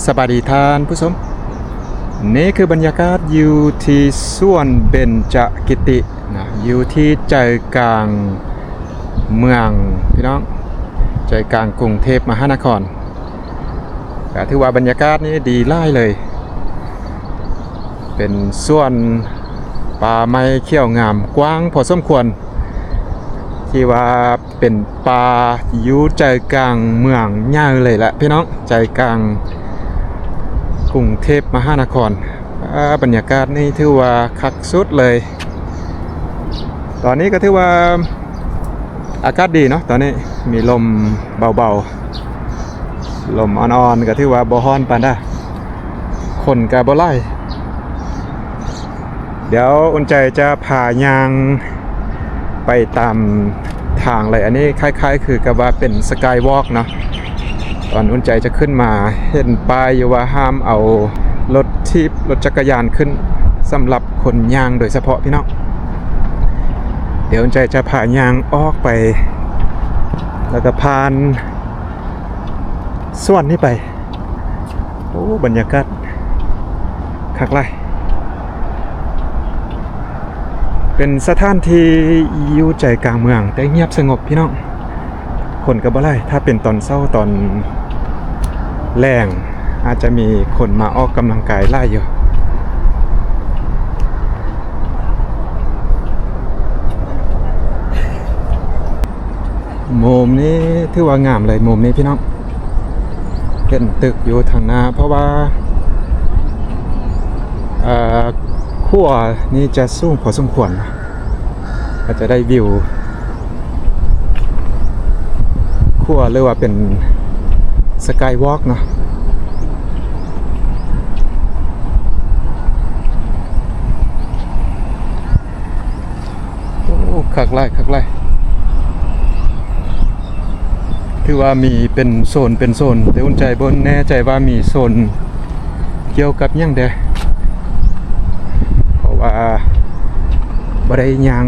ສະບາຍດີທ່ານຜູ້ຊົມ, ນີ້ຄືບັນຍາກາດຢູ່ທີ່ສວນເບັນຈະກິຕິນະ, ຢູ່ທີ່ໃຈກາງເມືອງພີ່ນ້ອງ, ໃຈກາງກຸງເທບມະຫານະຄອນ. ກະຖືວ່າບັນຍາກາດນີ້ດີຫຼາຍເລີຍ, ເປັນສວນປ່າໄມ້ຂຽວງາມກວ້າງພໍສົມຄວນ, ທີ່ວ່າ ເປັນປ່າຢູ່ໃຈກາງເມືອງໃຫຍ່ເລີຍແຫຼະພີ່ນ້ອງ, ໃຈກາງກຸງເທບມະຫານະຄອນ. ອາ ບັນຍາກາດນີ້ຖືວ່າຄັກສຸດເລີຍ. ຕອນນີ້ກໍຖືວ່າອາກາດດີເນາະ, ຕອນນີ້ມີລົມເບົາໆ, ລົມອ່ອນໆ, ກໍຖືວ່າບໍ່ຮ້ອນປານໃດ, ຄົນກໍບໍ່ຫຼາຍ. ດຽວອຸ່ນໃຈຈະພາຍ່າງໄປຕາມທາງເລີຍ. ອັນນີ້ຄ້າຍໆຄືກັບວ່າເປັນ Skywalk ເນາະ. ຕອນອຸ່ນໃຈຈະຂຶ້ນມາເຫັນປ້າຍຢູ່ວ່າຫ້າມເອົາລົດຖີບ, ລົດຈັກກະຍານຂຶ້ນ, ສຳລັບຄົນຍ່າງໂດຍສະເພາະພີ່ນ້ອງ. ດຽວອຸ່ນໃຈຈະພາຍ່າງອອກໄປ ແລ້ວກໍຜ່ານ ສວນນີ້ໄປ. ໂອ້ ບັນຍາກາດຄັກຫຼາຍ, ເປັນສະຖານທີ່ຢູ່ໃຈກາງເມືອງ ແຕ່ງຽບສະຫງົບພີ່ນ້ອງ, ຄົນກໍບໍ່ຫຼາຍ. ຖ້າເປັນຕອນເຊົ້າຕອນແລງ ອາດຈະມີຄົນມາອອກກຳລັງກາຍຫຼາຍຢູ່. ມຸມນີ້ຖືວ່າງາມເລີຍ, ມຸມນີ້ພີ່ນ້ອງ, ເຫັນຕຶກຢູ່ທາງໜ້າ, ເພາະວ່າ ເອີ ຂົວນີ້ຈະສູງພໍສົມຄວນ, ກໍຈະໄດ້ວິວຂົວ ຫຼືວ່າເປັນ Skywalk ເນາະ. ໂອ້ ຄັກຫຼາຍ ຄັກຫຼາຍ, ຖືວ່າມີເປັນໂຊນເປັນໂຊນ, ແຕ່ອຸ່ນໃຈບໍ່ແນ່ໃຈວ່າມີໂຊນກ່ຽວກັບຫຍັງແດ່, ເພາະວ່າບໍ່ໄດ້ຍ່າງ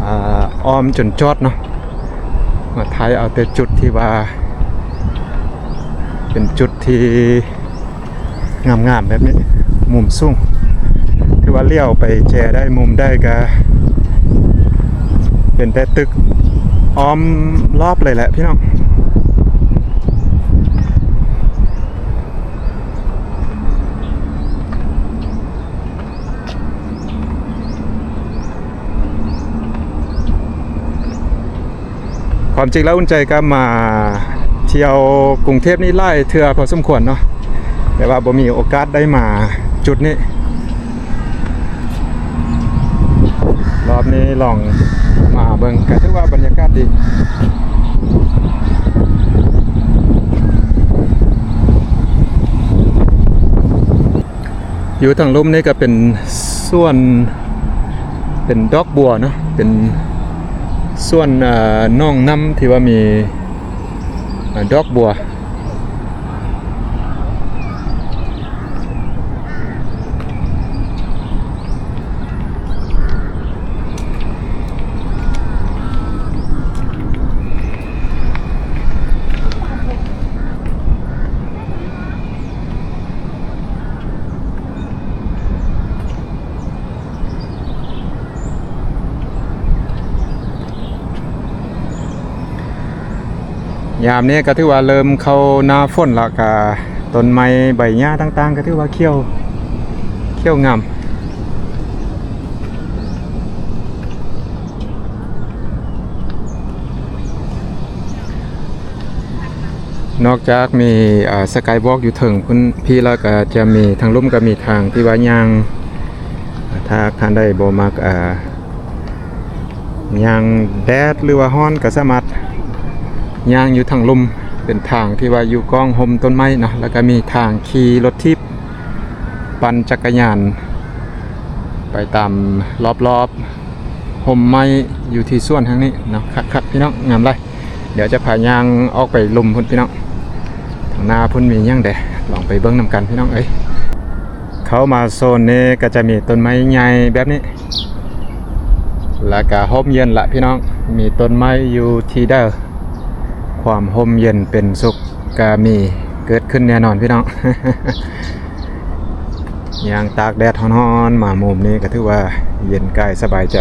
ອາ ອ້ອມຈົນຈອດເນາະ, ມາຖ່າຍເອົາແຕ່ຈຸດທີ່ວ່າເປັນຈຸດທີ່ ງາມໆແບບນີ້, ມຸມສູງ, ຖືວ່າຫຼຽວໄປແຈໄດ້ມຸມໃດກະເປັນແຕ່ຕຶກອ້ອມລອບເລີຍແຫຼະພີ່ນ້ອງ. ຄວາມຈິງແລ້ວອຸ່ນໃຈກໍມາທ່ຽວກຸງເທບນີ້ຫຼາຍເທື່ອພໍສົມຄວນເນາະ, ແຕ່ວ່າບໍ່ມີໂອກາດໄດ້ມາຈຸດນີ້. ລອບນີ້ລອງມາເບິ່ງ ກໍຖືວ່າບັນຍາກາດດີ. ຢູ່ທາງລຸ່ມນີ້ກໍເປັນສວນ ເປັນດອກບົວເນາະ, ເປັນສວນ ເອີ ໜອງນ້ຳທີ່ວ່າມີ ເອີ ດອກບົວ. ຍາມນີ້ກໍຖືວ່າເລີ່ມເຂົ້າໜ້າຝົນລະ, ກະຕົ້ນໄມ້ໃບຫຍ້າຕ່າງໆ ກໍຖືວ່າຂຽວ ຂຽວງາມ. ນອກຈາກມີ ເອີ Skywalk ຢູ່ເທິງພຸ້ນ ພີ້ແລ້ວກໍຈະມີທາງລຸ່ມ ກໍມີທາງທີ່ວ່າຍ່າງ ຖ້າທ່ານໃດບໍ່ມັກ ເອີ ຍ່າງແດດ ຫຼືວ່າຮ້ອນ ກໍສາມາດຍ່າງຢູ່ທາງລຸ່ມ, ເປັນທາງທີ່ວ່າຢູ່ກ້ອງຮົ່ມຕົ້ນໄມ້ເນາະ, ແລ້ວກໍມີທາງຂີ່ລົດຖີບ ປັ່ນຈັກກະຍານໄປຕາມລອບໆ ຮົ່ມໄມ້ຢູ່ທີ່ສວນແຫ່ງນີ້ເນາະ. ຄັກໆ ພີ່ນ້ອງ, ງາມຫຼາຍ. ດຽວຈະພາຍ່າງອອກໄປລຸ່ມພຸ້ນພີ່ນ້ອງ, ທາງໜ້າພຸ້ນມີຫຍັງແດ່ ລອງໄປເບິ່ງນຳກັນພີ່ນ້ອງເອີຍ. ເຂົ້າມາໂຊນນີ້ກໍຈະມີຕົ້ນໄມ້ໃຫຍ່ແບບນີ້ ແລ້ວກໍຮົ່ມເຢັນລະພີ່ນ້ອງ, ມີຕົ້ນໄມ້ຢູ່ທີ່ໃດ ຄວາມຮົ່ມເຢັນເປັນສຸກກໍມີ. ເກີດຂຶ້ນແນ່ນອນພີ່ນ້ອງ. ຍ່າງຕາກແດດຮ້ອນໆ ມາມຸມນີ້ກໍຖືວ່າເຢັນກາຍສະບາຍໃຈ.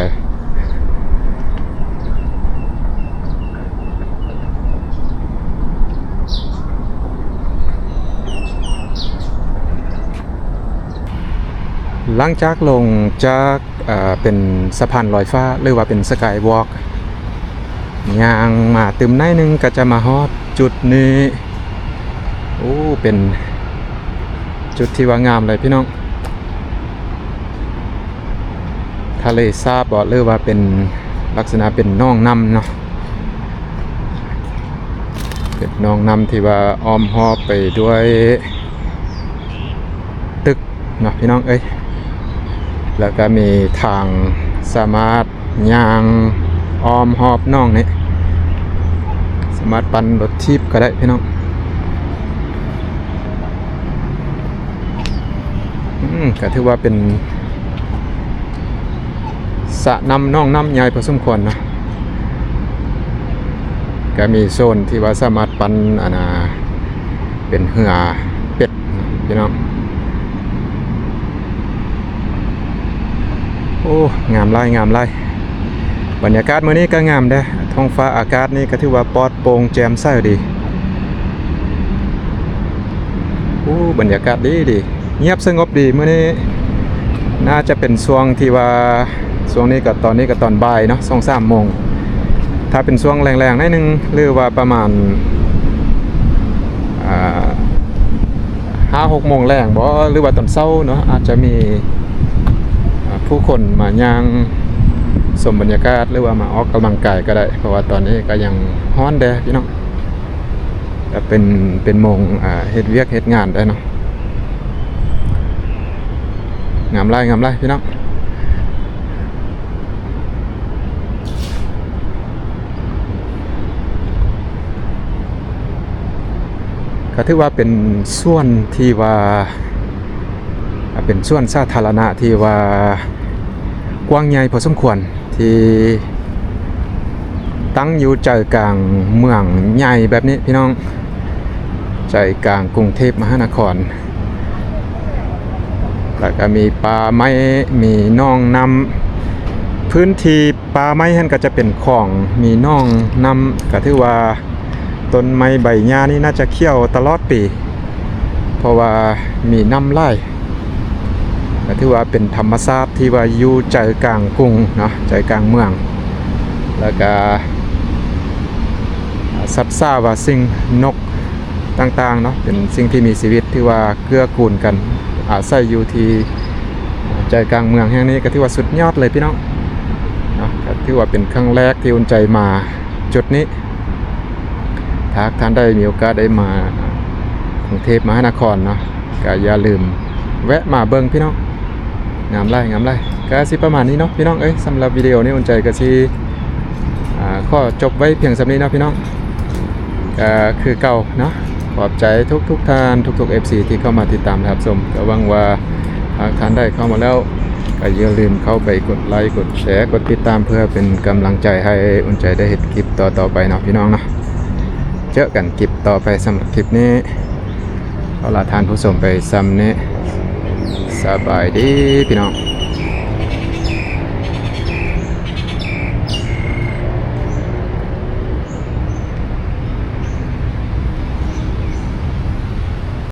ຫຼັງຈາກລົງຈາກ ເປັນສະພານລອຍຟ້າ ຫຼືວ່າເປັນ Skywalk ຍ່າງມາຕື່ມໜ້ອຍໜຶ່ງກໍຈະມາຮອດຈຸດນີ້. ໂອ້ ເປັນຈຸດທີ່ວ່າງາມເລີຍພີ່ນ້ອງ. ທະເລສາບບໍ ຫຼືວ່າເປັນລັກສະນະເປັນໜອງນ້ຳເນາະ, ເປັນໜອງນ້ຳທີ່ວ່າອ້ອມຮອບໄປດ້ວຍຕຶກເນາະພີ່ນ້ອງເອີຍ. ແລ້ວກໍມີທາງສາມາດ ຍ່າງອ້ອມຮອບໜອງນີ້ ສາມາດປັ່ນລົດຖີບກໍໄດ້ພີ່ນ້ອງ. ອືມ ກໍຖືວ່າເປັນສະນ້ຳໜອງນ້ຳໃຫຍ່ພໍສົມຄວນເນາະ, ກໍມີໂຊນທີ່ວ່າສາມາດປັ່ນ ອັນນ່າ ເປັນເຮືອເປັດ ພີ່ນ້ອງ. ໂອ້ ງາມຫຼາຍ ງາມຫຼາຍ. ບັນຍາກາດມື້ນີ້ກໍງາມເດ້, ທ້ອງຟ້າອາກາດນີ້ກໍຖືວ່າປອດໂປ່ງແຈ່ມໃສດີ. ໂອ້ ບັນຍາກາດດີດີ ງຽບສະຫງົບດີ. ມື້ນີ້ໜ້າຈະເປັນຊ່ວງທີ່ວ່າ ຊ່ວງນີ້ກໍ ຕອນນີ້ກໍຕອນບ່າຍເນາະ ສອງສາມໂມງ. ຖ້າເປັນຊ່ວງແລງໆໜ້ອຍໜຶ່ງ ຫຼືວ່າປະມານ ອ່າ ຫ້າຫົກໂມງແລງບໍ ຫຼືວ່າຕອນເຊົ້າເນາະ ອາດຈະມີ ອ່າ ຜູ້ຄົນມາຍ່າງຊົມບັນຍາກາດ ຫຼືວ່າມາອອກກຳລັງກາຍກໍໄດ້, ເພາະວ່າຕອນນີ້ກໍຍັງຮ້ອນແດ່ພີ່ນ້ອງ. ກໍເປັນ ເປັນໂມງ ອ່າ ເຮັດວຽກເຮັດງານໄດ້ເນາະ. ງາມຫຼາຍ ງາມຫຼາຍພີ່ນ້ອງ. ກໍຖືວ່າເປັນສວນທີ່ວ່າ ເປັນສວນສາທາລະນະທີ່ວ່າກວ້າງໃຫຍ່ພໍສົມຄວນ ທີ່ຕັ້ງຢູ່ໃຈກາງເມືອງໃຫຍ່ແບບນີ້ພີ່ນ້ອງ, ໃຈກາງກຸງເທບມະຫານະຄອນ. ແລ້ວກໍມີປ່າໄມ້ ມີໜອງນ້ຳ, ພື້ນທີ່ປ່າໄມ້ຫັ້ນກໍຈະເປັນຂອງ ມີໜອງນ້ຳ, ກໍຖືວ່າ ຕົ້ນໄມ້ໃບຫຍ້ານີ້ໜ້າຈະຂຽວຕະຫຼອດປີ ເພາະວ່າມີນ້ຳຫຼາຍ. ກໍຖືວ່າເປັນທຳມະຊາດທີ່ວ່າຢູ່ໃຈກາງກຸງເນາະ, ໃຈກາງເມືອງ. ແລ້ວກະສັດສາວາສິ່ງ ນົກຕ່າງໆເນາະ ເປັນສິ່ງທີ່ມີຊີວິດທີ່ວ່າເກື້ອກູນກັນ ອາໄສຢູ່ທີ່ໃຈກາງເມືອງແຫ່ງນີ້ ກໍຖືວ່າສຸດຍອດເລີຍພີ່ນ້ອງເນາະ. ກໍຖືວ່າເປັນຄັ້ງແລກທີ່ອຸ່ນໃຈມາ ຈຸດນີ້. ຖ້າຫາກທ່ານໃດມີໂອກາດໄດ້ມາກຸງເທບມະຫານະຄອນເນາະ ກໍຢ່າລືມແວະມາເບິ່ງພີ່ນ້ອງ. ງາມຫຼາຍ ງາມຫຼາຍ. ກໍຊິປະມານນີ້ເນາະພີ່ນ້ອງເອີຍ, ສຳລັບວິດີໂອນີ້ອຸ່ນໃຈກໍຊິ ອ່າ ຂໍຈົບໄວ້ພຽງສ່ຳນີ້ເນາະພີ່ນ້ອງ. ກໍຄືເກົ່າເນາະ, ຂອບໃຈທຸກໆທ່ານ ທຸກໆເອັຟຊີທີ່ເຂົ້າມາຕິດຕາມຮັບຊົມ. ກໍຫວັງວ່າ ຫາກທ່ານໃດເຂົ້າມາແລ້ວ ກໍຢ່າລືມເຂົ້າໄປກົດໄລ ກົດແຊ ກົດຕິດຕາມ ເພື່ອເປັນກຳລັງໃຈໃຫ້ອຸ່ນໃຈໄດ້ເຮັດຄລິບຕໍ່ໆໄປເນາະພີ່ນ້ອງເນາະ. ເຈີກັນຄລິບຕໍ່ໄປ, ສຳລັບຄລິບນີ້ ຂໍລາທ່ານຜູ້ຊົມໄປສ່ຳນີ້. ສະບາຍດີພີ່ນ້ອງ.